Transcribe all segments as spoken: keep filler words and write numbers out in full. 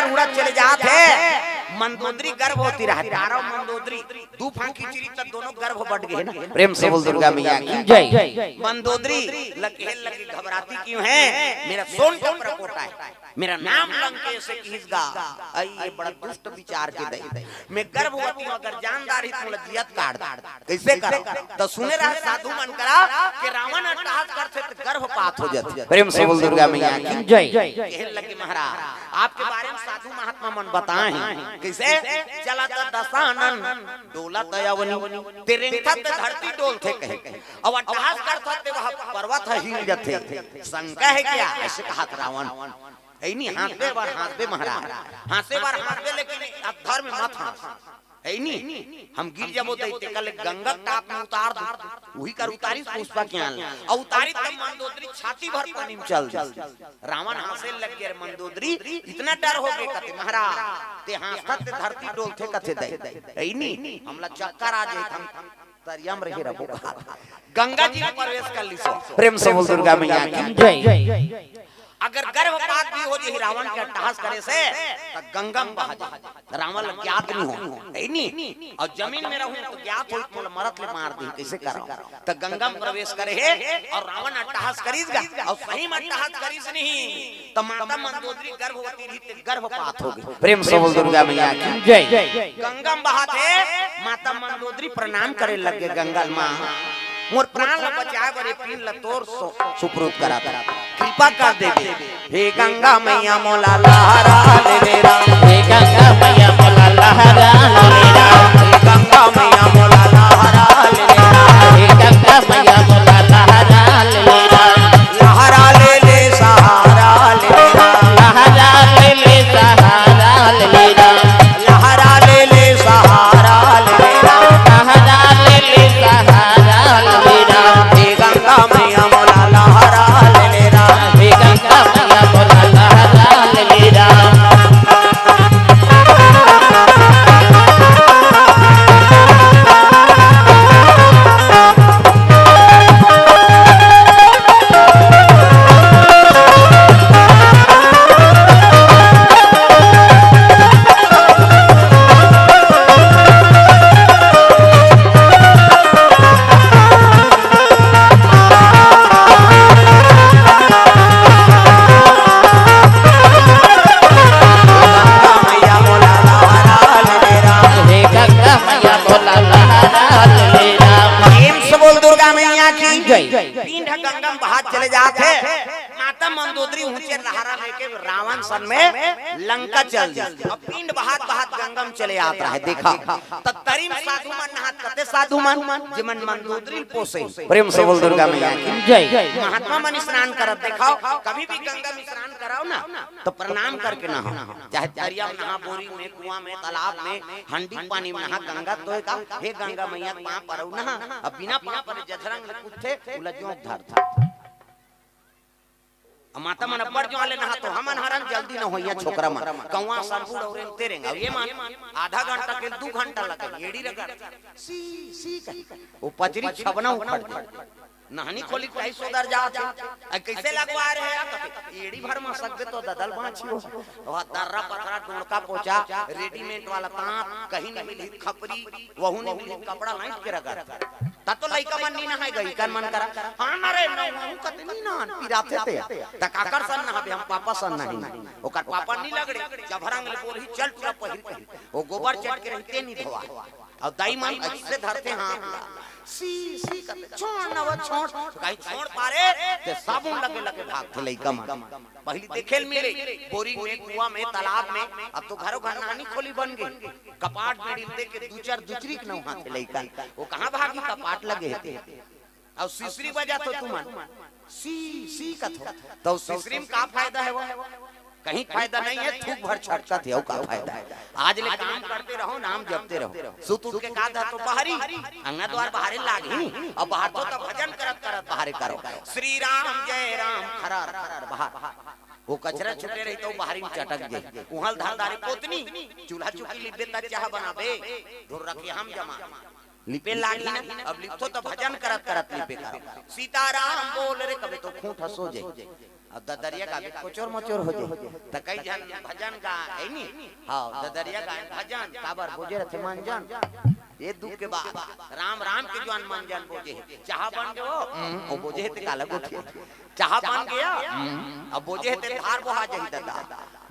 उड़त चले जात हे। मंदोदरी गर्भवती रहे, तारा मंदोदरी दू फांकी चिरी त दोनों गर्भ बट गए ना। प्रेम से बोल दुर्गा मैया की जय। मंदोदरी लगे लगे घबराती क्यों है? मेरा सोन का परपोटा है, मेरा नाम लंकेश है, किस गा? आई ये बड़ा दुष्ट विचार के दई। मैं गर्भवती हूँ, अगर जानदार ही तुमला जियत काट दे। कैसे करो? तो सुने रहे साधु मन करा कि रावण अट्टहास करथे त गर्भपात हो जाथे। प्रेम से बोल दुर्गा मैया की जय। कहन लगे महाराज, आपके बारे में साधु महात्मा मन बताए हैं। कैसे? चलत दसानन डोलत अवनी, ते रेंगथत धरती डोलथे कहे, अउ अट्टहास करथत ते वह पर्वत ह हिल जथे। शंका है क्या? ऐसे कहा था रावण। है नी, हाँसबे बर हाँसबे महाराज, हाँसे बर हाँसबे, लेकिन अधर में मत हाँस। है नी, हम गिर जबो दई, तेकर ले गंगा टाप में उतार दो। उही कर उतारी पुष्पा के आन, अउ उतारी तब मंदोदरी छाती भर पानी में चल दी। रावण हाँसे लग गया, "अरे मंदोदरी, इतना डर हो गए?" कथे, "महाराज, ते हाँसत ते धरती डोलथे," कथे, "दई, है नी, हमला चक्कर आ जाए, हम तरिया में रहे रबो।" गंगा जी में प्रवेश कर ली सो। प्रेम से बोल दुर्गा मैया की जय। अगर गर्भपात भी हो जाही रावण के अट्टहास करे से, त गंगा में बहा जाही। रावण ल ज्ञात नहीं हो, है नी? अउ जमीन में रहूं त ज्ञात होई, त मोला मरत ले मार दी, कैसे कराओ? त गंगा में प्रवेश करे हे अउ रावण अट्टहास करिस गा, अउ सही में अट्टहास करिस नहीं, त माता मंदोदरी गर्भवती रही, ते गर्भपात हो गई। प्रेम से बोल दुर्गा मैया की जय। गंगा में बहात हे, माता मंदोदरी प्रणाम करे लग गे, "गंगा माँ, मोर प्राण ल बचाए बर ये पिंड ल तोर सो-, सुपुर्द करत हंव, कृपा कर देबे।" हे गंगा मैया मोला लहरा ले ले राम। हे गंगा मैया मोला लहरा ले ले राम। हे गंगा मैया मोला लहरा ले ले राम। हे गंगा मैया मोला लहरा ले ले राम। लहरा ले ले सहारा ले ले राम। लहरा ले ले सहारा ले ले राम। लहरा ले ले सहारा ले ले राम। लहरा ले ले सहारा ले ले राम। हे गंगा मैया मोला लहरा ले ले राम। हे गंगा मैया मोला लहरा ले ले राम। हे गंगा मैया मोला लहरा ले ले राम। प्रेम से बोल दुर्गा मैया की जय। पिंड ह गंगा में बहात चले जात हे। माता मंदोदरी ऊंचे लहरा लेके रावण सन में लंका चल दी। अब पिंड बहात बहात गंगा में चले आत रहे। देखा, त तरी में साधु मन नहात, कते साधु मन, जेमन मंदोदरी पोसे। प्रेम से बोल दुर्गा मैया की जय। महात्मा मन स्नान करत देखाओ, कभी भी गंगा में स्नान कराओ ना, तो प्रणाम करके नहाओ। चाहे तरिया में नहा, बोरी में, कुआं में, तालाब में, हंडी पानी में नहा, गंगा तो हे का, हे गंगा मैया पाँव परव नहा। अब बिना पाँव परे जधरंग ले कूदथे, उला जोंक धरथे। अब माता मन अब्बड़ जोर ले नहा, तो हमन हरन जल्दी न होइया छोकरा मन। कौआ सन बूढ़ अउ रेंगते रेंग। अब ये मन आधा घंटा के दू घंटा लगे, एड़ी रगड़। सी, सी कही। वो पचरी छबना उखड़ जाए। नहनी खोली कहीं सोदर जात हे। अ, कैसे लगवा रहे हैं? कथे, एड़ी भर में सकबे तो ददल बाँची हो। वह दर्रा पथरा, डोड़का पोचा, रेडीमेड वाला तांत, कहीं नहीं मिली खपरी, वहू नहीं मिली कपड़ा लाइट के रगड़। त तो लइका मन नी नहाय गही, कन मन करा। हाँ ना रे, नहाहूँ कते नी नहान, पिराथे ते। त काकर सन नहाबे, हम पापा सन नहाई। ओकर पापा नी लगड़े, जभरंग ले बोलही, "चल टुरा पहिर के।" वो गोबर चट के रहिते नी धोवा। अउ दाई मन अइसे धरथे हाथ ला। सी, सी करथे, "छोड़ ना वो, छोड़।" त कहीं छोड़ पारे, ते साबुन लगे लगे भागथे लइका मन। पहिली देखे ल मिले, बोरिंग में, कुआं में, तालाब में, अब तो घरो घर नहनी खोली बन गे। कपाट में डिलते के दू चार दुचरी के नहात हे लइका। वो कहाँ भागी, कपाट लगे हे ते। अउ सिसरी बजात हो तुमन, सी, सी कथो। त सिसरी में का फायदा हे वो? कहीं फायदा नहीं हे, थूक भर छटकत हे, अउ का फायदा हे? आज ले काम करते रहो, नाम जपते रहो। सुत उठ के का दा तो बाहरी, अंगना द्वार बाहरे लागही, अउ बाहर तो तब भजन करत करत बाहरे करो। श्री राम जय राम, खरर खरर बाहर। वो कचरा छूटे रही तो बाहरी में चटक जाए। उहल धर दारी पोतनी, चूल्हा चुकी लिबे त चाह बनाबे, धुर रखे हम जमा। लिपे लागी ना, अब लिपथो तो भजन करत करत लिपे करो। सीताराम बोल रे, कबे तो खूंट हंसो जाए। अब ददरिया गाबे कोचोर मोचोर हो जाही। त कई झन भजन गा, है नी? हाँ, ददरिया गाय भजन, काबर बोजे रथे मंजन। ये दुख के बाद राम राम के जुआन मंजन बोजे हे। चाहा बन गयो, हम्म। वो बोजे हे ते काला गोठिया। चाहा बन गया, हम्म। अब बोजे हे ते धार बोहा जाही ददा।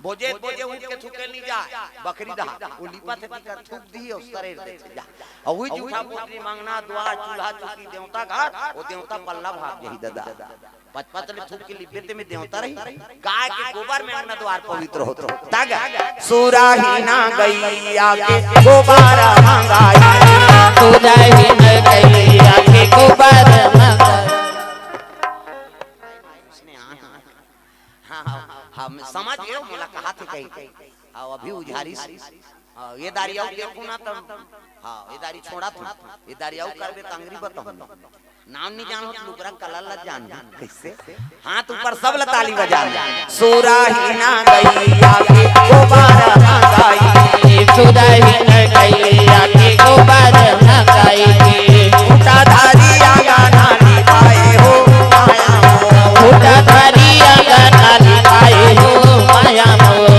बोजे, बोजे उठ के थूके नी जाय, बखरी दहा, वो लिपत हे तेकर थूक दिही, अउ सरेर देथे जा। अउ वही जूठा पुतरी मंगना दुआर, चूल्हा चुकी देवता घर, वो देवता पल्ला भाग जाही ददा। पचपच ले थूक के लिपबे ते में देवता रही। गाय के गोबर में अंगना द्वार पवित्र होत रहो। तग सुराही ना गैया के गोबर मंगाई। सुराही ना गैया के गोबर मंगाई। उसने हाँ, हाँ, हाँ, हाँ, हम समझ गए, मोला कहा थे कहीं। हाँ, अभी उझारी से। हाँ, ये दारी अउ देखो ना तब। हाँ, ये दारी छोड़ा था। ये दारी अउ करबे त अंगरी बताऊँ। नाम नहीं जानो तो लुगरा कला ला जान। कैसे? हाथ ऊपर सब ला ताली बजाना। सुराही ना गैया के गोबर मंगाई। सुराही ना गैया के गोबर मंगाई। उठा धारी आंगन लिपाए हो माया मोर। उठा धारी आंगन लिपाए हो माया मोर।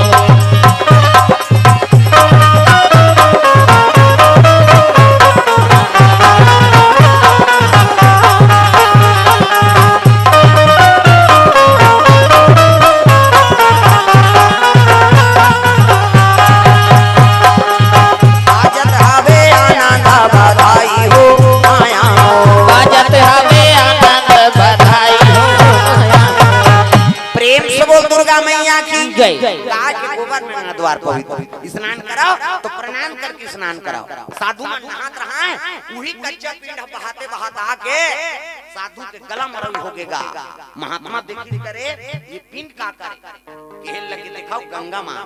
बाजत हवे आनंद बधाई हो माया मोर। बाजत हवे आनंद बधाई हो माया मोर। प्रेम से बोल दुर्गा मैया की जय। गाय के गोबर में अंगना द्वार पवित्र। स्नान कराओ तो प्रणाम करके स्नान कराओ। साधु मन नहात रहा है, वही कच्चा पिंड बहाते बहात आके साधु के गला मरल हो गेगा। महात्मा देखी करे, ये पिंड का करे? केहे लगे, देखाओ गंगा माँ।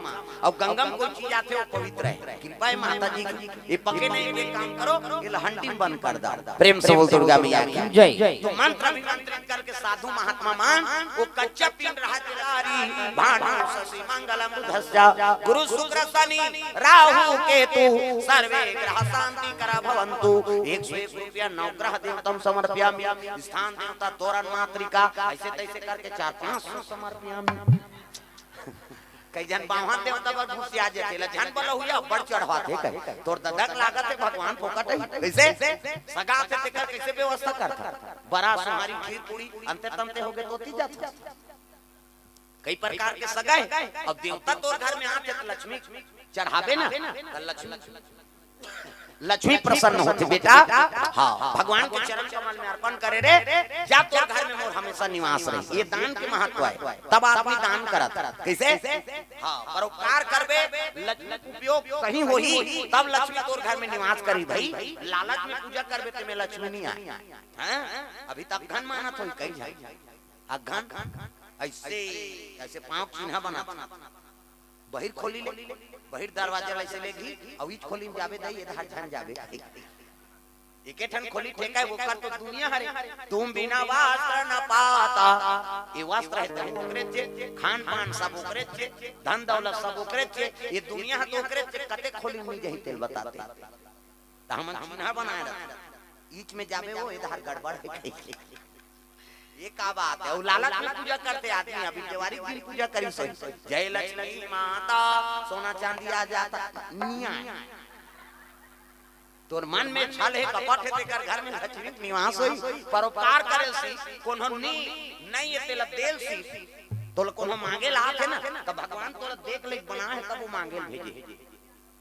अउ गंगा में कोई चीज आथे, वो पवित्र है। कृपा है माता जी की। ये पके नहीं, ये काम करो, ये लहंडी में बंद कर दो। प्रेम से बोल दुर्गा मैया की जय। तो मंत्र अभिमंत्रित करके साधु महात्मा मन वो कच्चा पिंड रहा, तिलारी भांडू शशि मंगलम बुधस्या गुरु शुक्र शनि राहु केतु सर्वे ग्रह शांति करा भवंतु। एक सौ एक रुपया नवग्रह देवतम समर्पयामि। स्थान देवता तोरण मातृका, ऐसे तैसे करके चार पांच सौ समर्पयामि। कई झन बाहन देवता बर भूसिया जेथे ला झन बलहुया बड़ चढ़वाथे कहे। तोर ददक लागत हे भगवान फोकट ही। कैसे? सगा थे तेकर कैसे व्यवस्था करथा? बरा सुहारी खीर पूरी अंते तंते होगे तो ती जाथे। कई प्रकार के सगा हे। अब देवता तोर घर में आथे त लक्ष्मी चढ़ाबे ना, त लक्ष्मी लक्ष्मी प्रसन्न होथे बेटा। हाँ, भगवान के चरण कमल में अर्पण करे रे, जा तोर घर में मोर हमेशा निवास रही। ये दान के महत्व है। तब आदमी दान करत। कैसे? हाँ, परोपकार करबे, लक्ष्मी उपयोग सही होही, तब लक्ष्मी तोर घर में निवास करी भाई। लालच में पूजा करबे ते में लक्ष्मी नहीं आए। हैं? अभी तक घन मानत होई कई झन। अघन ऐसे, ऐसे पांव चिन्हा बनात। बहिर खोली ले, बहिर दरवाजा ला ऐसे लेगी, अउ इच खोली में जाबे दई, एधार झन जाबे। एके ठन खोली ठेका है, ओकर तो दुनिया हरे। तुम बिना वस्त्र न पाता। ये वस्त्र है तो ओकरे चे, खान पान सब ओकरे चे, धन दौलत सब ओकरे चे, ये दुनिया है तो ओकरे चे, कते खोली में नहीं जही तेल बताते। त हमन चिन्हा बनाए रहथन। ईच में जाबे वो एधार गड़बड़ है कही। ये का बात है? वो लालच में पूजा करथे आदमी, अभी देवारी दिन पूजा करी सही। जय लक्ष्मी माता, सोना चांदी आ जाता, नहीं आए। तोर मन में छल है, कपट है, तेकर घर में लक्ष्मी के निवास होई, परोपकार करे सी, कोनो नी, नहीं ये तेला देल सी, तोला कोनो मांगे ला आथे ना, त भगवान तोला देख ले बना है, तब वो मांगे भेजे।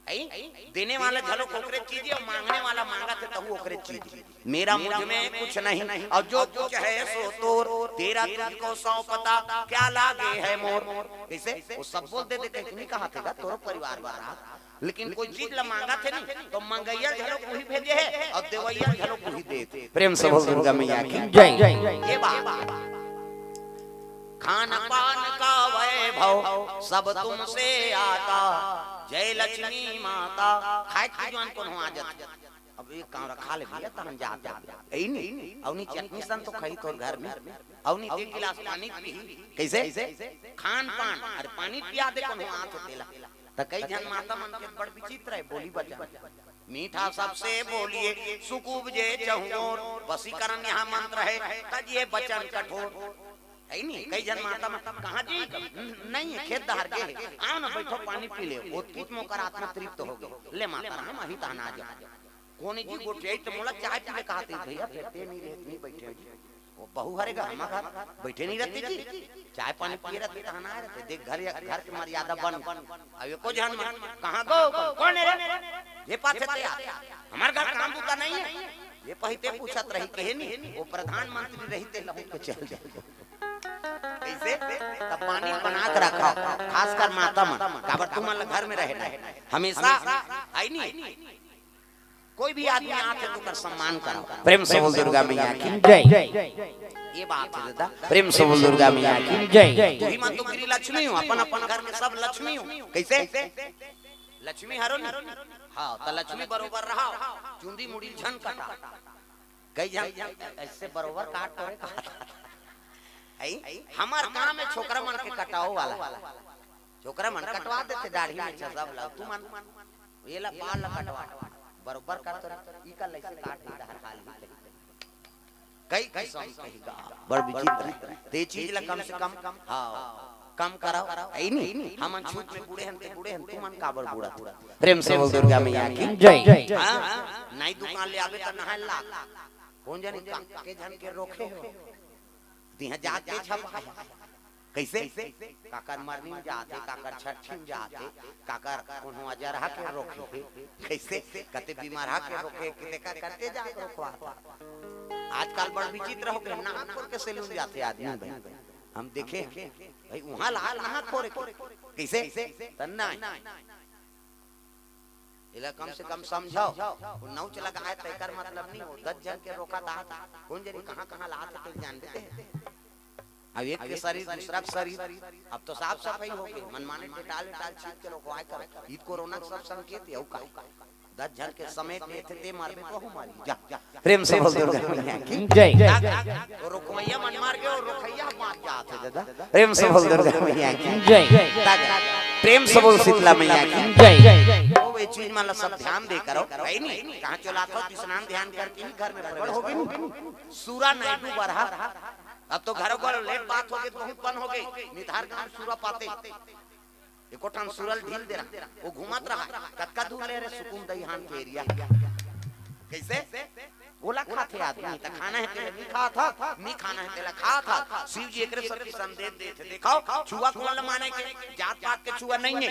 हैं? देने वाला घलो ओकरे चीज है, मांगने वाला मांगत है, तहु ओकरे चीज। मेरा मुझ में कुछ नहीं, और जो कुछ है सो तोर, तेरा तुझको सौंपता, क्या लागे है मोर। कैसे? वो सब बोल दे दे, कहीं नहीं कहा थे, तोरो परिवार वाला। लेकिन कोई चीज ला मांगत है नहीं, तो मंगैया घलो वही भेजे है, और देवैया घलो वही दे। प्रेम से बोल दुर्गा मैया की जय। ये बात। खान पान का वैभव सब तुमसे आता, जय लक्ष्मी माता। खाए के जुआन कोनो आ जात। अब एक कांवरा खा ले भैया, तहन जात है। ऐ नहीं, अउनी चटनी सन तो खाई तोर घर में, अउनी एक गिलास पानी पी। कैसे? खान पान, अरे पानी पिया दे, कोनो आत हो तेला। त कई झन माता मन के बड़ विचित्र है बोली वचन। मीठा सबसे बोलिए, सुख उपजे चहुओर। वशीकरण यहाँ मंत्र है, तजिए वचन कठोर। अई नहीं, कई झन माता मन, "कहाँ जी?" "नहीं हे, खेत डहर गे हे।" "आओ ना, बइठो, पानी पी लेव।" ओतकीच म ओकर आत्मा तृप्त हो गे। "ले माता राम, अही तहन आ जाव।" "कोन जी गोठियाही त मोला चाय पी ले कहत हे।" "भइया, फेर ते नहीं रहे, नहीं बइठे हो जी।" "वो बहू हरे गा, हमर घर बइठे नहीं रहती जी, चाय पानी पिए रहती, तहन आए रहती।" देख, घर, घर के मर्यादा बन। अब एको झन मन, "कहाँ गो, कोन हे रे? ये पाछे ते आ, हमर घर काम बूता नहीं हे।" ये पहिते पूछत रही, कहे नहीं, वो प्रधानमंत्री रही ते लहुट के चल जाए। कइसे? त पानी बना के रखव, खासकर माता मन, काबर तुमन ल घर में रहे ना, हमेशा, अई नहीं, कोई भी आदमी आथे त ओकर सम्मान करव। प्रेम से बोल दुर्गा मैया की जय। ये बात हे दादा, प्रेम से बोल दुर्गा मैया की जय। तुही मन तो गृह लक्ष्मी हो, अपन अपन घर में सब लक्ष्मी हो। कइसे? लक्ष्मी हरो नहीं? हाँ, त लक्ष्मी बरोबर रहव, चुंदी मुड़ी झन कटा। कई झन अइसे बरोबर काट टोरे का। अई, हमर काम हे छोकरा मन के कटाव वाला। छोकरा मन कटवा देथे दाढ़ी में सब ला, तुमन एला बाल ला कटवा, बरोबर काट टोरे, इकर लइसे काट दे, डहर हाल ही कही। कई किसम कही गा, बड़ विचित्र हे। ते चीज ला कम से कम, हाँ, कम करव, अई नहीं? हमन छूत में बूड़े हन, ते बूड़े हन, तुमन काबर बूड़त? प्रेम से बोल दुर्गा मैया की जय। हाँ, नाई दुकान ले आबे त नहाय लाग। कोन जनी का, के झन के रोके हो? तिहा जाके छपा हे। कइसे? काकर मरनी में जाथे, काकर छट्ठी में जाथे, काकर कोनो अजरहा के रोके हे। कइसे? कते बीमारहा के रोके हे, कते का करते जाके रोकवाथे। आजकल बड़ विचित्र हो गे, नाक खोर के सैलून जाथे आदमी भाई। हम देखे हन, भाई उहाँ लाल नहा खोर के। कइसे? त नहीं। एला कम से कम समझव। वो नौच लगाए त एकर मतलब नहीं हो, दस झन के रोकत हे, कोन जनी कहाँ कहाँ लात हे, ते जानबे ते। अब एक के शरीर, दूसरा के शरीर, अब तो साफ सफाई हो गे, मनमाने डेटाल वेटाल छीट के रोकवाए कर, ईद कोरोना के सब संकेत हे, अउ का? दस झन के समेट लेथे ते मरबे, कहूँ मरी, जा। प्रेम से बोल दुर्गा मैया की जय। तो रोकवैया मन मर गे अउ रोकइया बाँच जात हे दादा। प्रेम से बोल दुर्गा मैया की जय। प्रेम से बोल शीतला मैया की जय। ओ, ये चीज मन ला सब ध्यान दे करव, अई नहीं? कहाँ चलाथव, स्नान ध्यान करके ही घर में प्रवेश करव। सूरा नायडू बरहा, अब तो घरों घरों लेट बात हो गे, बहुत पन हो गे, निधार गाँव सूरा पाते। एको ठन सूरा ल ढील दे रहा, वो घूमत रहा, कतका दूर ले रे सुकुन दईहान के एरिया। कइसे? ओला खाथे आदमी, त खाना हे तेला नहीं खात हस, नहीं खाना हे तेला खात हस। शिव जी एकरे सेती संदेश देथे, देखव, छुआ कोन ल माने के, जात पात के छुआ नहीं हे।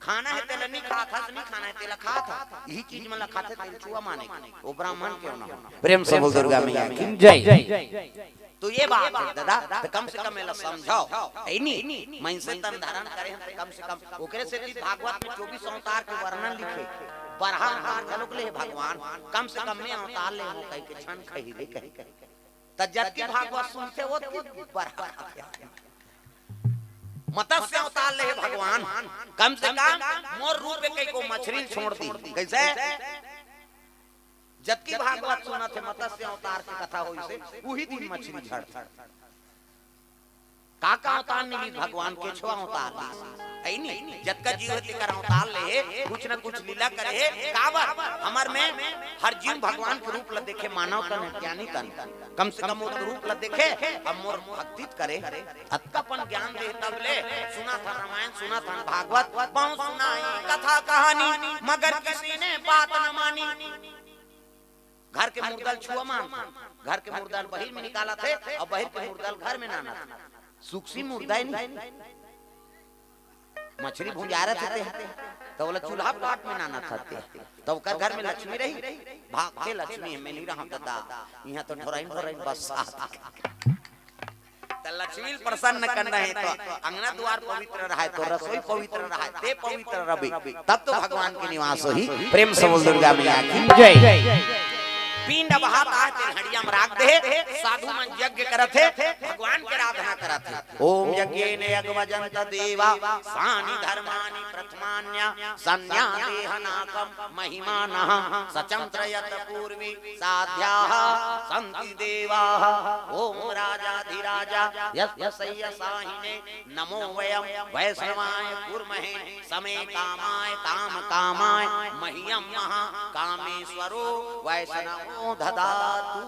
खाना हे तेला नहीं खात हस, नहीं खाना हे तेला खात हस, इही चीज मन ल खाथे तेला छुआ माने के, वो ब्राह्मण क्यों ना हो। प्रेम से बोल दुर्गा मैया की जय। तो ये बात हे दादा, त कम से कम एला समझव, अई नहीं? मइनसे तन धारण करे हन, त कम से कम ओकरे सेती भागवत में चौबीस अवतार के वर्णन लिखे, बरहा अवतार घलोक ले हे भगवान, कम से कम में अवतार ले हो कहिके झन कही रे कही। त जतकी भागवत सुनथे, ओतकी बरहा। मत्स्य अवतार ले हे भगवान, कम से कम मोर रूप में कई को मछरी छोड़ दी। कइसे? जतकी भागवत सुनत हे, मत्स्य अवतार के कथा होइसे, उही दिन मछरी झड़थे। का का अवतार नहीं लीस भगवान, केछवा अवतार लीस। अई नहीं, जतका जीव हे तेकर अवतार ले हे, कुछ न कुछ लीला करे हे। काबर? हमर में हर जीव भगवान के रूप ल देखे, मानव तन हे, ज्ञानी तन। कम से कम वो रूप ल देखे, अब मोर भक्ति त करे। अतका पन ज्ञान दे तब ले, सुनत हन रामायण, सुनत हन भागवत, बहुत सुनाई कथा कहानी, मगर किसी ने बात न मानी। घर के मुर्दा ल छुआ मानथे, घर के मुर्दा ल बहिर में निकालथे अउ बहिर के मुर्दा ल घर में लानथे। सूखी मुर्दा हे नहीं, मछरी भुंजा रथे, त ओला चूल्हा पाट में लानथे, त ओकर घर में लक्ष्मी रही, भागथे लक्ष्मी, में नहीं रहंव दादा, इहाँ तो ढोरइन ढोरइन बस। त लक्ष्मी ल प्रसन्न करना हे त अंगना दुवार पवित्र रहय, त रसोई पवित्र रहय, ते पवित्र रबे, तब तो भगवान के निवास होही। प्रेम से बोल दुर्गा मैया की जय। पिंड बहात हे तेन हड़िया म राख दे, साधु मन यज्ञ करत हे, भगवान के आराधना करत हे। ओम यज्ञेन यज्ञमयजन्त देवा, सानि धर्माणि प्रथमान्य, सन्या देहनाकम महिमानः, सचं त्रयत पूर्वी साध्याः सन्ति देवाः। ओम राजाधिराजा यस्य शय्यसाहिने, नमो वयं वैष्णवाय कुर्महे, समे कामाय काम कामाय, मह्यं महाकामेश्वरो वैष्णवो ददातु।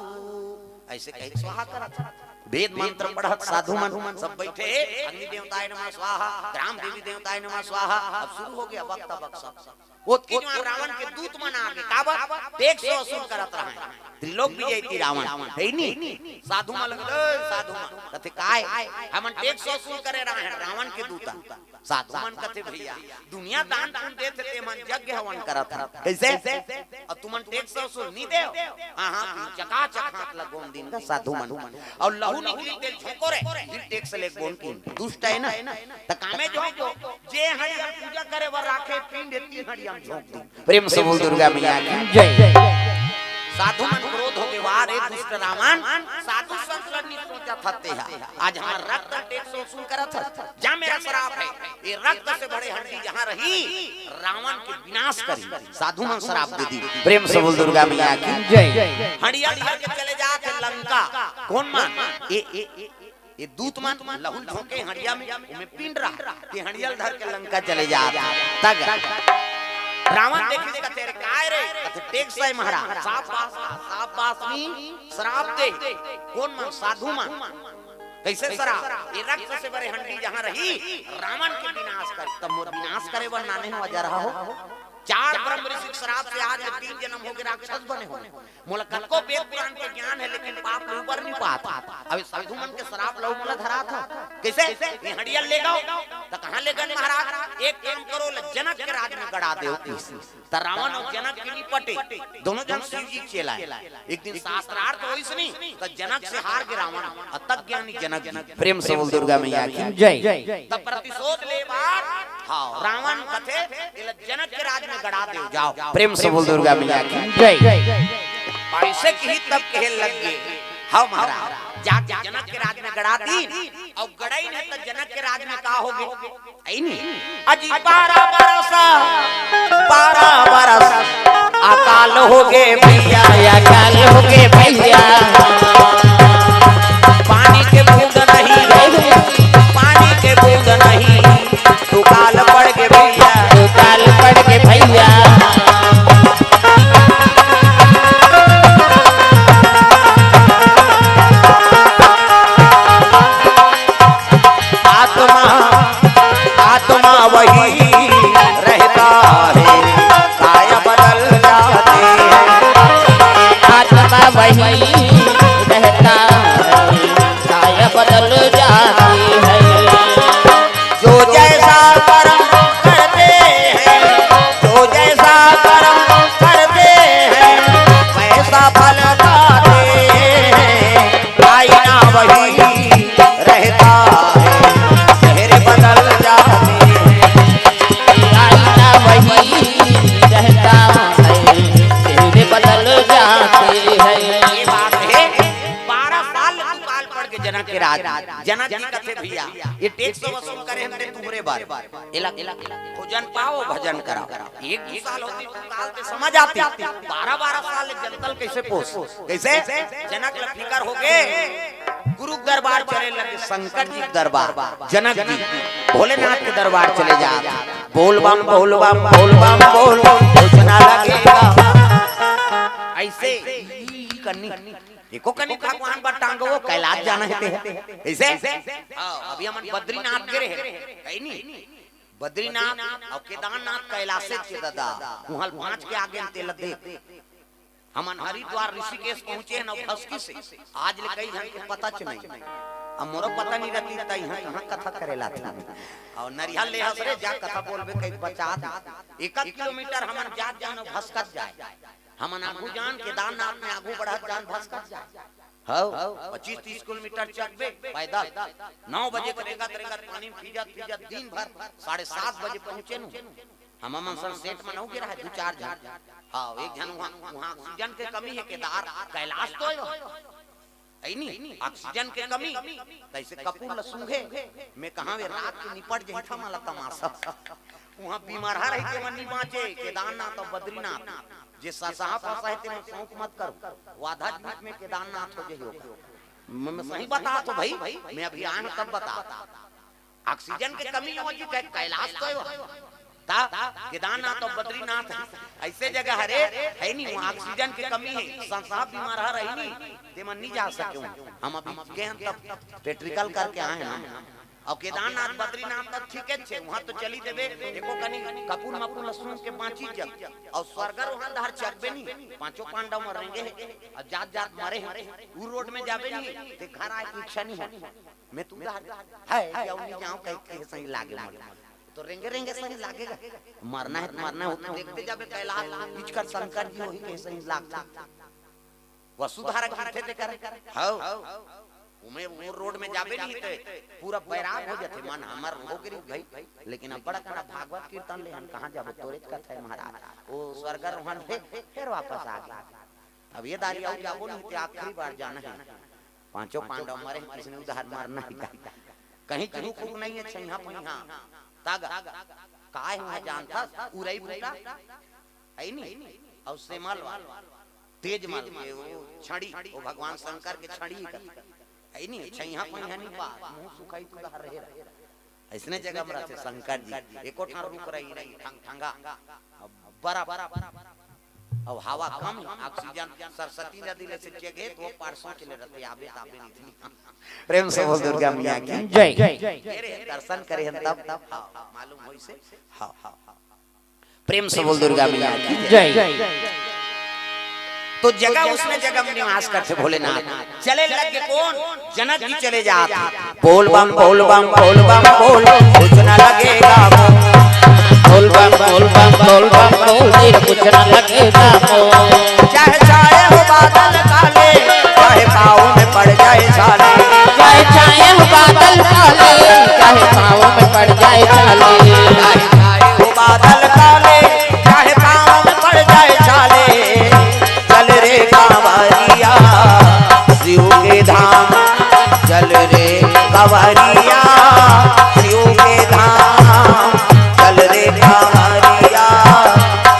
अइसे कहिके स्वाहा करत हे। वेद मंत्र पढ़त साधु मन सब बैठे हे, अग्नि देवताय नमः स्वाहा, ग्राम देवी देवताय नमः स्वाहा। अब शुरू हो गया वक्त, वक्त सब। ओतकी जुवार रावण के दूत मन आगे, काबर? टेक्स वसूल करत रहय त्रिलोक विजेती रावण, हे नी? साधु मन लगे, "ए, साधु मन।" कथे, "काय?" "हमन टेक्स वसूल करे रहय रावण के दूत।" साधु मन कथे, "भैया, दुनिया दान पुण्य देथे, ते मन यज्ञ हवन करत हन। कइसे? अउ तुमन टेक्स वसूल नी देव?" हाँ, हाँ, चकाचक हाथ ल गोंद दिन का साधु मन। अउ लहू निकली तेल झोंको रे, फिर टेक्स ले गोंद की। दुष्ट हे ना? त कामे झोंको, जे हड़िया पूजा करे बर राखे, पिंड तीन हड़िया में झोंक दिन। प्रेम से बोल दुर्गा मैया की जय। साधु मन क्रोध होगे, "वाह रे दुष्ट रावण, साधु संत ल नी सोचत हस तेहा। आज हमर रक्त टेक्स वसूल करत हस। जा, मेरा श्राप हे, ये रक्त से भरे हंडी जहाँ रही, रावण के विनाश करी।" साधु मन श्राप दे दिन। प्रेम से बोल दुर्गा मैया की जय। हंडिया धर के चले जात हे लंका। कोन मन? ए, ए, ए, ए दूत मन लहू ल झोंके हंडिया में, ओमे पिंड रहय, ते हंडिया ल धर के लंका चले जात। तग रावण देखिस, कथे, "अरे काय रे?" कथे, "टेक्स हे महाराज।" "शाबाश, शाबाश नी, श्राप दे।" कोन मन? साधु मन। कइसे श्राप? "ये रक्त से भरे हंडी जहाँ रही, रावण के विनाश कर।" त मोर विनाश करे बर नाने हो, अजरहा हो। चार ब्रह्म ऋषि के श्राप से आज तीन जनम होगे राक्षस बने हों। मोला कतको वेद पुराण के ज्ञान हे, लेकिन पाप ले उबर नी पात। अब साधु मन के श्राप ल मोला धरात हे। कइसे? ये हंडिया ल लेगव। त कहाँ लेगन महाराज? एक काम करो, ल जनक के राज में गड़ा देव। त रावण अउ जनक के नी पटे, दोनों जन शिव जी के चेला हे। एक दिन शास्त्रार्थ होइस नी, त जनक से हार गे रावण, अतज्ञानी जनक जी। प्रेम से बोल दुर्गा मैया की जय। त प्रतिशोध ले बर, हाँ, रावण कथे, "एला जनक के राज में गड़ा देव, जाव।" प्रेम से बोल दुर्गा मैया की जय। अइसे किहिस तब कहे लग गे, "हव महाराज।" जाके जनक के राज में गड़ा दिन, अउ गड़ाइन हे त जनक के राज में का होगे? अइ नी? अजी बारह बरस, बारह बरस अकाल होगे भैया, अकाल होगे भैया। पानी के बूंद नहीं, पानी के बूंद नहीं, दुकाल पड़ गे भैया, दुकाल पड़ गे भैया। आत्मा, आत्मा वही रहता है, काय बदल जाते हैं। आत्मा वही रहता है, काय बदल जाती है। जो जैसा कर्म करते हैं, जो जैसा कर्म करते हैं, वैसा फल पाते हैं। आईना वही रहता है, चेहरे बदल जाते हैं। आईना वही रहता है, चेहरे बदल जाते हैं। ये बात हे, बारह साल दुकाल पड़ गे जनक के राज। जनक जी कथे, "भैया, ये टेक्स वसूल करे हन ते तुंहरे बर।" एला, एला, भोजन पाओ, भजन कराओ। एक दू साल होतिस दुकाल ते समझ आतिस। बारह बारह साल ले जनता ल कइसे पोस? कइसे? जनक ल फिकर होगे। गुरु के दरबार चले लगे, शंकर जी के दरबार, जनक जी, भोलेनाथ के दरबार चले जात। बोल बम, बोल बम, बोल बम, बोल, सोचना लगेगा। अइसे ही करनी। एको कनी भगवान बर टांगो, कैलाश जाना हे ते। कइसे? हाँ, अभी हमन बद्रीनाथ गे रहे, हे नी? बद्रीनाथ अउ केदारनाथ कैलाशे के ददा, उहाँ ल पाँच के आगे तेला देख। हमन हरिद्वार ऋषिकेश पहुँचे हन अउ भसकिस हे, आज ले कई झन के पताच नहीं। अब मोरो पता नहीं रहतिस, त इहाँ कहाँ कथा करे ला था। अउ नरिहा ले हस रे, जा कथा बोलबे कहि बचा दे। एक आध किलोमीटर हमन जात जान अउ भसकत जाए। हमन आगू जान, केदारनाथ में आगू बढ़त जान, भसकत जाए। हव, पच्चीस तीस किलोमीटर चघबे पैदल। नौ बजे के रेंगत रेंगत, पानी में भीजत भीजत दिन भर, साढ़े सात बजे पहुँचे नु। हमन मन संग सेठ मन अउ गे रहे, दू चार झन। हव, एक झन उहाँ, उहाँ ऑक्सीजन के कमी हे, केदार, कैलाश तो हे। अइ नी, ऑक्सीजन के कमी, तइसे कपूर ल सूंघे, में कहाँ वे रात के निपट जही था माला तमाशा। उहाँ बीमारहा रही के मन नी बाँचे, केदारनाथ अउ बद्रीनाथ, जे ससहा पसहा हे, तेमन सौंक मत करो, वो आधा जीवित में केदारनाथ हो जही होगा। मैं, मैं सही बतात हों भाई, मैं अभी आए हों तब बतात। ऑक्सीजन के कमी हो जी, कहे कैलाश तो हे वो। ता केदारनाथ अउ बद्रीनाथ अइसे जगह हरे, हे नहीं, वहाँ ऑक्सीजन के कमी हे, संसाब बीमार हर रही नहीं, ते मन नहीं जा सके। हम अभी गए हन तब पेट्रिकल करके आए हन। अउ केदारनाथ बद्रीनाथ त ठीक हे, वहाँ तो चली देबे, एको कनी कपूर मपूर ल सूंघ के बाँची जग। अउ स्वर्ग अउ वहाँ डहर चकबे नहीं, पाँचों पांडव मरेंगे, अउ जात जात मरे हे, उ रोड में जाबे नहीं, ते घर आए के इच्छा नहीं हो। मैं तू डहर, हे, जाऊँ नहीं जाऊँ, कहीं, कहीं सही लागे मोला। तो रेंगे रेंगे सही लागेगा। मरना हे तो मरना हे, वो तो देखते जाबे कैलाश, इचकर शंकर जी वही कहीं सही लागथे। वसुधारा गिरथे ते कर। हव। उमे वो रोड में जाबे नहीं ते पूरा बैराग हो जाथे मन, हमर हो गिरी भाई। लेकिन अब बड़ा कना भागवत कीर्तन ले हन, कहाँ जाबो, तोरेच कथा हे महाराज। वो स्वर्ग रोहन हे, फिर वापस आ गए। अब ये दारी अउ जाबो नहीं ते आखिरी बार जाना हे। पांचों पांडव मरे हे, किसने उधार मरना हे का? कहीं रुख उख नहीं हे, छैहा पैहा। तागा। काय हुआ जानथस? उरई बूटा? हे नहीं? अउ सेमल वाला। तेज मल के वो छड़ी, वो भगवान शंकर के छड़ी का। हे नहीं? छैहा पैहा नहीं पा, मुंह सुखाई तू उधार रहे रहे। अइसने जगह में रहिथे शंकर जी। एको ठन रुख रही नहीं, ठंग, ठंगा। अब बड़ा, बड़ा, बड़ा। अब हवा कम, ऑक्सीजन सरस्वती नदी ले से चेक हे, तो वो परसों चले रहते, आबे ताबे नहीं थी। प्रेम से बोल दुर्गा मैया की जय। ये रे, दर्शन करे हन तब, तब, हाँ, मालूम होइसे। हाँ, हाँ। प्रेम से बोल दुर्गा मैया की जय। तो जगह उसने जगह में निवास करथे भोलेनाथ। चले लगे कौन? जनक जी चले जात। बोल बम, बोल बम, बोल बम, बोल, कुछ न लगेगा मोल। बोल बम, बोल बम, बोल बम, बोल, तेरा कुछ न लगेगा मोल। चाहे छाए हो बादल काले, चाहे पाँव में पड़ जाए छाले। चाहे छाए हो बादल काले, चाहे पाँव में पड़ जाए छाले। चाहे छाए हो बादल काले, चाहे पाँव में पड़ जाए छाले। चल रे कांवरिया शिव के धाम, चल रे कांवरिया शिव के धाम, चल रे कांवरिया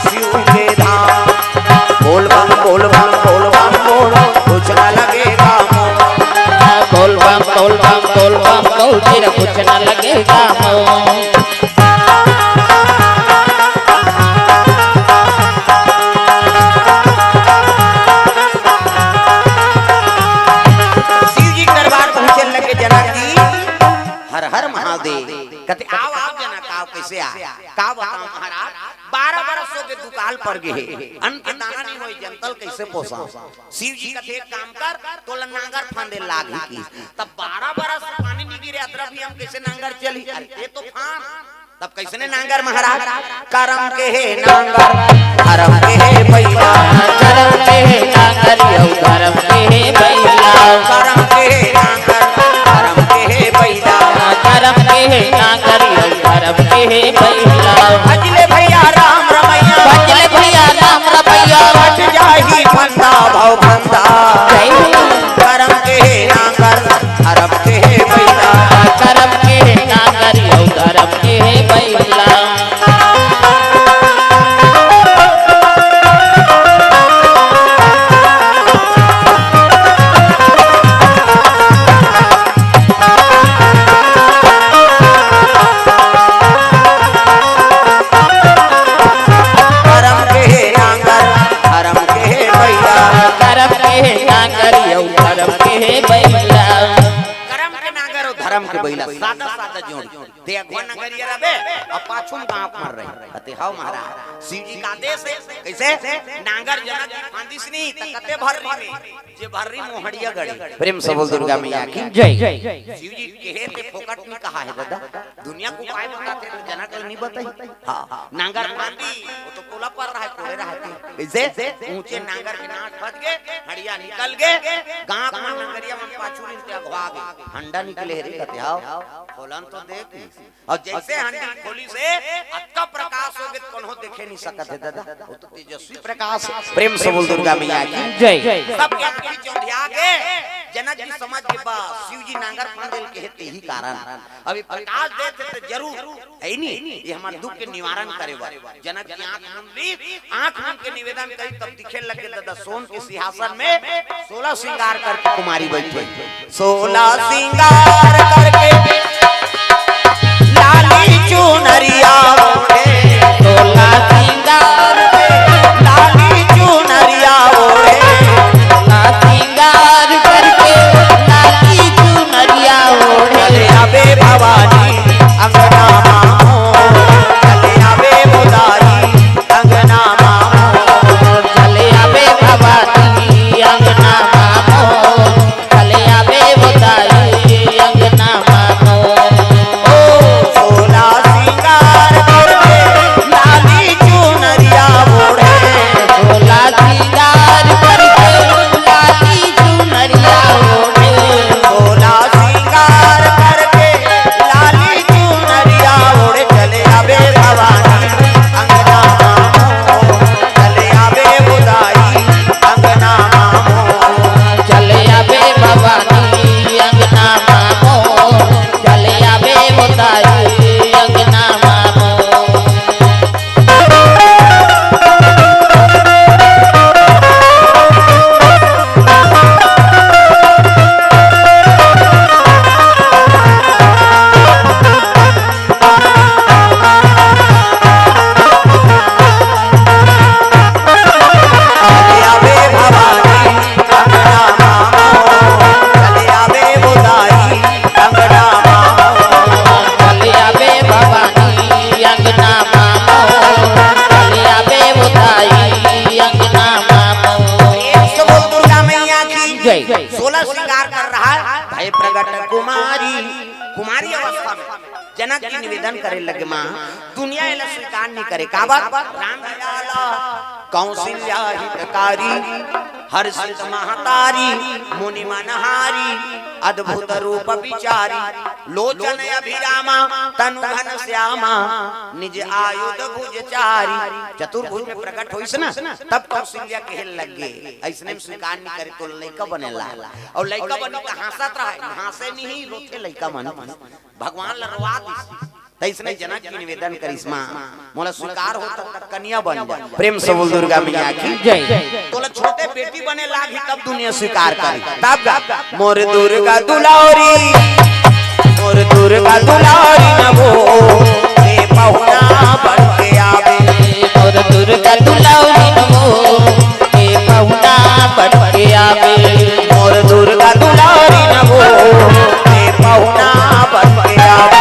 शिव के धाम। बोल बम, बोल बम, बोल बम, बोल, कुछ ना लगेगा मोल। बोल बम, बोल बम, बोल बम, बोल, तेरा कुछ ना लगेगा मोल। शिव जी के दरबार पहुंचे लगे जनक जी, हर हर महादेव। कहते, "आओ, आओ जनक, आओ, कैसे आ?" का बताओ महाराज, बारह बरस हो गए दुकाल पर गए, अन्न के दाना नहीं होई, जनता ल कैसे पोसा? शिव जी कहते, "एक काम कर, तोला नांगर फांदे लाग ही की।" तब बारह बरस पानी नहीं गिरे, अतरा भी हम कैसे नांगर चली? अरे, ये तो फांद। तब कैसने नांगर महाराज? करम के हे नांगर, धरम के हे बइला। करम के हे नांगर, अउ धरम के हे बइला। करम के हे नांगर, धरम के हे बइला। करम के हे नांगर, अउ धरम के हे बइला। भजले भइया राम रमइया। भजले भइया राम रमइया। कट जाही फंदा भव फंदा। जय हो। करम के हे नांगर, धरम के हे बइला। करम के हे नांगर, अउ धरम के हे बइला। करम के हे नांगर, धरम के हे बइला। करम के हे नांगर, अउ धरम के हे बइला। करम के नांगर अउ धरम के बइला, सादा सादा जोड़ी। ते अगवा नगरिया रबे, अउ पाछू म गाँव के मन रही। कते हव महाराज, शिव जी का आदेश हे। कैसे? नांगर जनक जी फांदिस नी, त कते भर्री में, जे भर्री मोहड़िया गड़ी। प्रेम से बोल दुर्गा मैया की जय। शिव जी कहे ते फोकट नहीं कहा है दादा, दुनिया को काय बताथे तो जनक ल नहीं बताही। हाँ, नांगर फांदी, वो तो कोला पर रहा है, कोड़े रहा है। कैसे? ऊंचे नांगर के नाट फट के, हड़िया निकल के, गाँव के मन नगरिया मन पाछू रिन ते अगवा गे। हंडा निकले हे रे कते हव, खोलन तो देख। अउ जैसे हंडी खोलिस हे, अतका प्रकाश हो गे, कोनो देखे नहीं सकत हे दादा। वो तो तेजस्वी प्रकाश। प्रेम से बोल दुर्गा मैया की जय। सबके आँखी चौंधिया गे, जनक जी समझ गे बस, शिव जी नांगर फांदे ल कहे तेही कारण। अभी प्रकाश देथे त जरूर, हे नी? ये हमर दुख के निवारण करे बर। जनक जी आँख मूंद ली, आँख मूंद के निवेदन करी, तब दिखे लगे दादा, सोन के सिंहासन में सोलह श्रृंगार करके कुमारी बैठे। सोलह श्रृंगार करके लाली चुनरिया ओढ़े। कुमारी, कुमारी अवस्था में जनक जी निवेदन करे लगे, माँ, दुनिया एला स्वीकार नहीं करे। काबर? राम जी आला कौशल्या हितकारी, हर्षित महतारी, मुनि मनहारी, अद्भुत रूप विचारी, लोचन अभिरामा, तनु घन श्यामा, निज आयुध भुज चारी। चतुर्भुज में प्रकट होइस ना, तब कौशल्या कहे लगे, अइसने में स्वीकार नहीं करे, तो लइका बने ला। अउ लइका बनी त हाँसत रहय, हाँसे नहीं, रोथे लइका मन। भगवान ल रोवा दिस। तइसने जनक जी निवेदन करिस, माँ, मोला स्वीकार हो त कन्या बन जा। प्रेम से बोल दुर्गा मैया की जय। तोला छोटे बेटी बने लागही तब दुनिया स्वीकार करी। तब गा, मोर दुर्गा दुलारी, मोर दुर्गा दुलारी न वो, हे पहुना बन के आवे। मोर दुर्गा दुलारी न वो, हे पहुना बन के आवे। मोर दुर्गा दुलारी न वो, हे पहुना बन के आवे।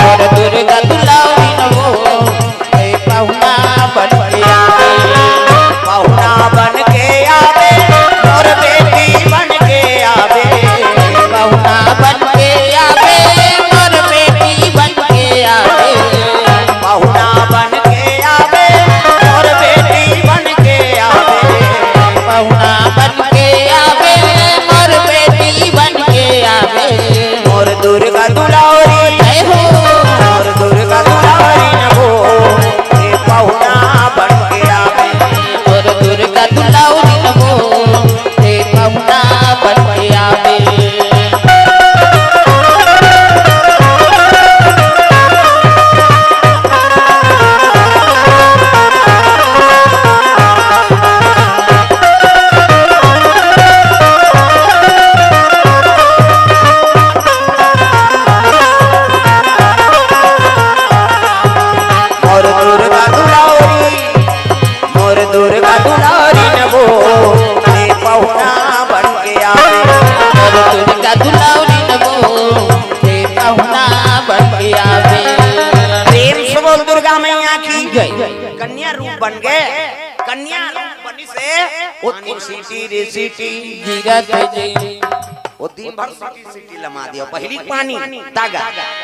मोर दुर्गा दुलारी न वो, हे पहुना बन के आवे। पहुना बन के आवे, मोर बेटी बन के आवे। पहुना बन के आवे, मोर बेटी बन के आवे। पहुना बन के आवे, मोर बेटी बन के आवे। पहुना बन के आवे, मोर बेटी बन के आवे। मोर दुर्गा दुलारी, जय हो। मोर दुर्गा दुलारी न वो, हे पहुना बन के आवे। मोर दुर्गा दुलारी न वो, हे पहुना बन के आवे। मोर दुर्गा दुलारी, मोर दुर्गा दुलारी न वो, हे पहुना बन के आवे। मोर दुर्गा दुलारी न वो, हे पहुना बन के आवे। प्रेम से बोल दुर्गा मैया की जय। कन्या रूप बन गए, कन्या रूप बनी से वो तीन सीटी रे सीटी गिरत जी। वो दिन भर सीटी सीटी लमा दिया। पहिली पानी तागा।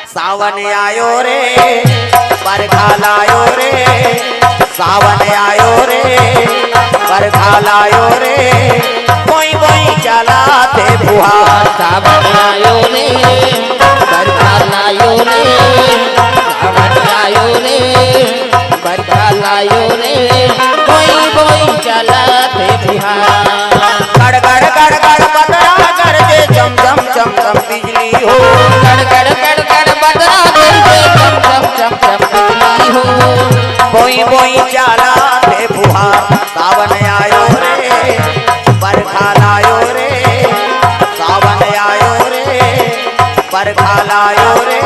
सावन आयो रे, बरखा लायो रे, सावन आयो रे, बरखा लायो रे, बोई बोई चलाथे फुहार। सावन आयो रे, बरखा लायो रे, सावन आयो रे, बरखा लायो रे, बोई बोई चलाथे फुहार। गड़ गड़ गड़ गड़ बदरा गरजे, चम चम चम चम बिजली हो। गड़ गड़ गड़ गड़ बदरा गरजे, चम चम चम चम बिजली हो। बोई बोई चलाथे फुहार, सावन आयो रे, बरखा लायो रे, सावन आयो रे, बरखा लायो रे,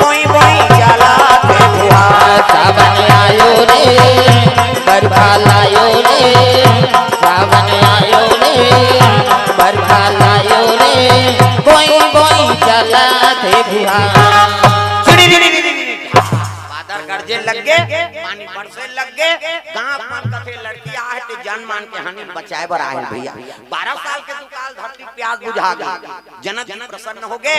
बोई बोई चलाथे फुहार। सावन आयो रे, बरखा लायो रे, सावन आयो रे, बरखा लायो रे, बोई बोई चलाथे फुहार। बादर गरजे लग गे, पानी बरसे लग गे, गाँव मन कथे लड़की आहे ते जान मान के हानि बचाए बर आहे भैया। बारह साल के दुकाल धरती प्यास बुझा गे। जनक जी प्रसन्न हो गे,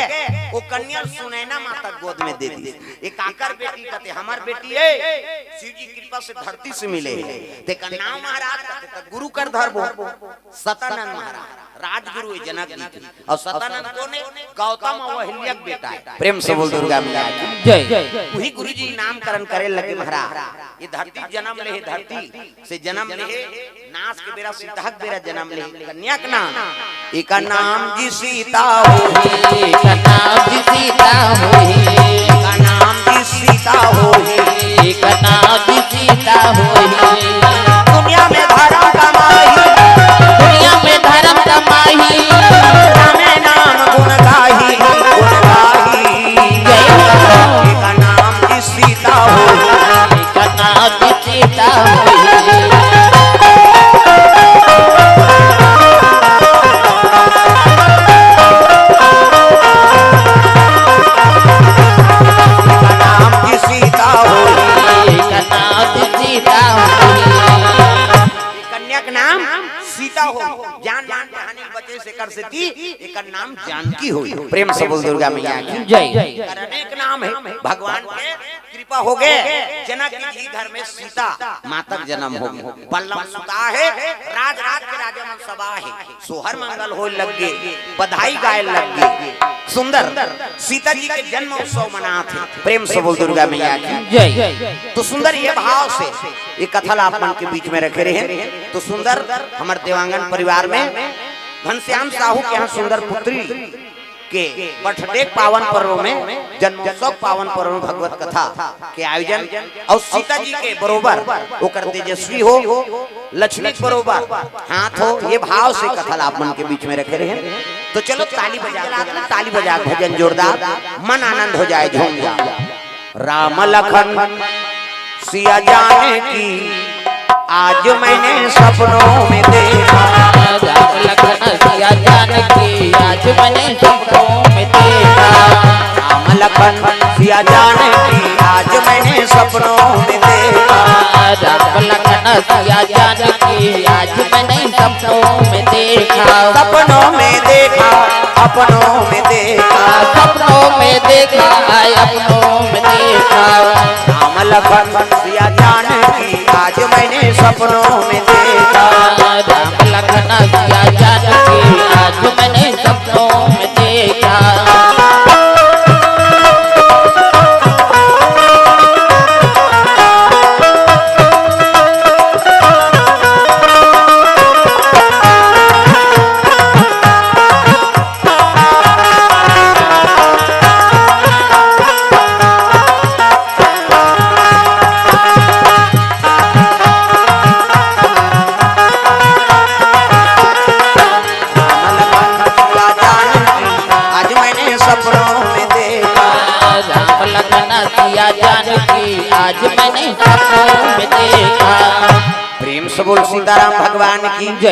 वो कन्या सुनैना माता गोद में दे दी। ये काकर बेटी कथे, हमर बेटी है, शिव जी कृपा से धरती से मिले है। तेकर नाम महाराज कथे, त गुरु कर धरबो। सतानंद महाराज राजगुरु है जनक जी के। अउ सतानंद कोन है? गौतम अउ अहिल्या के बेटा है। प्रेम से बोल दुर्गा मैया की जय। वही गुरु जी नामकरण करे लगे महाराज। ये धरती जन्म ले है, धरती से जन्म ले, नास के बेरा, सीतहक बेरा जन्म ले। कन्या के नाम, एकर नाम जी सीता होही। एकर नाम जी सीता होही। एकर नाम जी सीता होही। एकर नाम जी सीता होही। दुनिया में धर्म कमाही। दुनिया में धर्म कमाही। रामे नाम गुण गाही, गुण गाही। जय हो। एकर नाम जी सीता होही। एकर नाम जी सीता होही। नाम की सीता होही। नाम की सीता होही। कन्या के नाम सीता हो, जान मान के हानि बचे, सेकर सेती एकर नाम जानकी हो। प्रेम से बोल दुर्गा मैया की जय। एकर अनेक नाम हे। भगवान के कृपा हो गे, जनक जी घर में सीता माता के जन्म हो गे। बल्लम सुता हे, राज राज के राजा मन सब आहे। सोहर मंगल होय लग गे, बधाई गाय लग गे। सुंदर सीता जी के जन्म उत्सव मनात हे। प्रेम से बोल दुर्गा मैया की जय। तो सुंदर ये भाव से ये कथा ला आप मन के बीच में रखे रहे। तो सुंदर हमर देवांगन परिवार में घनश्याम साहू के यहाँ सुंदर पुत्री के बर्थडे पावन पर्व में, जन्मोत्सव पावन पर्व में भगवत कथा के आयोजन अउ सीता जी के बरोबर ओकर तेजस्वी हो, लक्ष्मी के बरोबर हाथ हो, ये भाव से कथा ला आप मन के बीच में रखे रहे। तो चलो ताली बजा, ताली बजा, भजन जोरदार, मन आनंद हो जाए, झूम जाए। राम लखन सिया जानकी आज मैंने सपनों में देखा। राम लखन सिया जानकी आज मैंने सपनों में देखा। राम लखन सिया जानकी आज मैंने सपनों में देखा। राम लखन सिया जानकी आज मैंने सपनों में देखा। सपनों में देखा, अपनों में देखा। सपनों में देखा, अपनों में देखा। राम लखन सिया जानकी आज मैंने सपनों में देखा। राम लखन सिया जानकी आज मैंने सपनों में देखा। आज मैंने सपनों में देखा। राम लखन सिया जानकी आज मैंने सपनों में देखा। प्रेम से बोल सीताराम भगवान की जय।